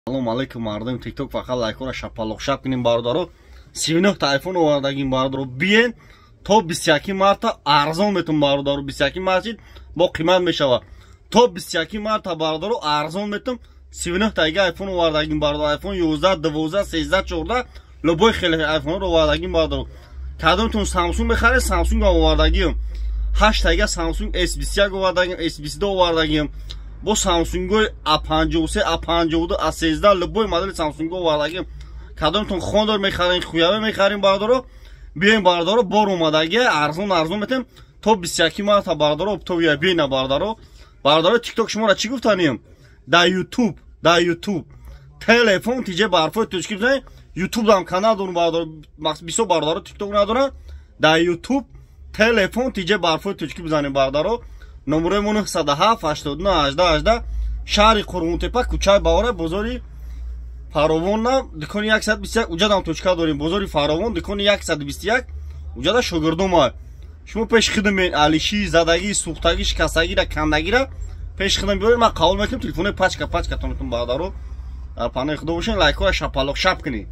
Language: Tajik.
Салом алейкум, мардум ТикТок, фақат лайкора шапалоқ шап кунем, бародаро. 39 та айфон овардагим, бародаро, биен, то 21 марта арзон метум, бародаро. 21 март бо қимат мешавад. То 21 марта, бародаро, арзон метум. 39 тайга айфон овардагим, бародаро. Айфон 11, 12, 13, 14, любой хеле айфонро овардагим, бародаро. Кадомтон Самсунг мехаред, Самсунг овардагим. 8 тайга Самсунг S21 овардагим, S22 овардагим. Бо Самсунгои A53, A52, A13, любой модели Самсунг овардагим. Кадомтон Хондор мехарем, Хуяве мехарем, бародаро, биёем, бародаро, бор омадаги, арзон арзон метем то 21 марта, бародаро, оптовия биёна, бародаро. Бародаро ТикТок, шуморо чӣ гуфтанем? Дар Ютуб, дар Ютуб телефон тиҷе барфои тоҷикӣ бизанед. Ютуб дам канал дорум, бародаро, бисёр бародаро ТикТок надоранд. Дар Ютуб телефон тиҷе барфои тоҷикӣ бизанед, бародаро. Номерои мо 907 89 18 18, шаҳри Қурғонтепа, кӯчаи Баҳора, бозори Фаровонна, дукони 121. Уҷадам точка дорем, бозори Фаровон, дукони 121, уҷада шогирдома. Шумо пеш хидмен алиши, задагӣ, сӯхтагӣ, шикастагира, кандагира пеш хидм биёред, ман қабул мекунем, телефонои пачка пачка тонетон, бародаро. Дар панои Худо бошед, лайкҳоя шапалоқ шап кунед.